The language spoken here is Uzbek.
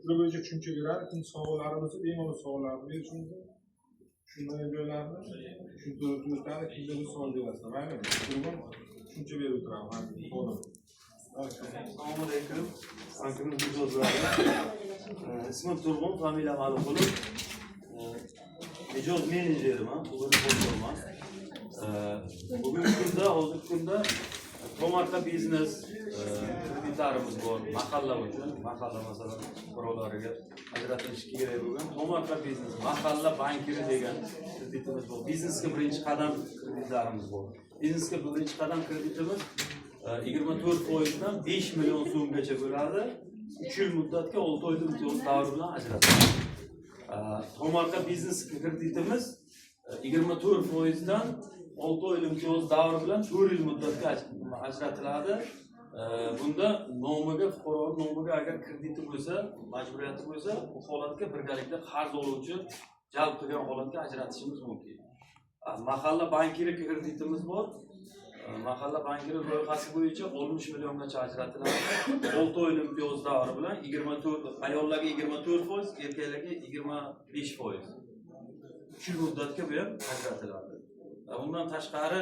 Shular bo'yicha tushuncha beradi. Kim savollarimizni, bemalol savollarni berish mumkin. Tushunmagan joylarini tushuntirib o'tadi, kimdir savol berasizlar. Maylimi? Turg'un tushuncha berib o'tiraman xodim. Assalomu alaykum. Bankimiz mijozlari. Ismim Turg'un, familiyam Aliqulov. Mijoz menejeriman, bugun boshlig'iman. Bugungi kunda, hozirgi kunda Tomorqa biznes kreditlarimiz bor. Mahalla uchun, mahalla, masalan, fuqarolariga ajratilishi kerak bo'lgan Tomorqa biznes, mahalla bankiri degan kreditimiz bor. Biznesga birinchi qadam kreditlarimiz bor. Biznesga birinchi qadam kreditimiz 24 foizdan 5 million so'mgacha bo'ladi. 3 yil muddatga, 6 oylik imtiyoz davri bilan ajratiladi. Tomorqa biznes kreditimiz 24 foizdan 6 oylik imtiyoz davri bilan 4 yil muddatga ajratiladi. Bunda nomiga, fuqaro nomiga agar krediti bo'lsa, majburiyati bo'lsa, bu holatga birgalikda qarz oluvchi jalb qilgan holatga ajratishimiz mumkin. Mahalla bankiri kreditimiz bor. Mahalla bankiri loyihasi bo'yicha 60 milliongacha ajratiladi. 6 oylik imtiyoz davri bilan 24, ayollarga 24%, erkaklarga 25%. 3 yil muddatga bu ham ajratiladi. Bundan tashqari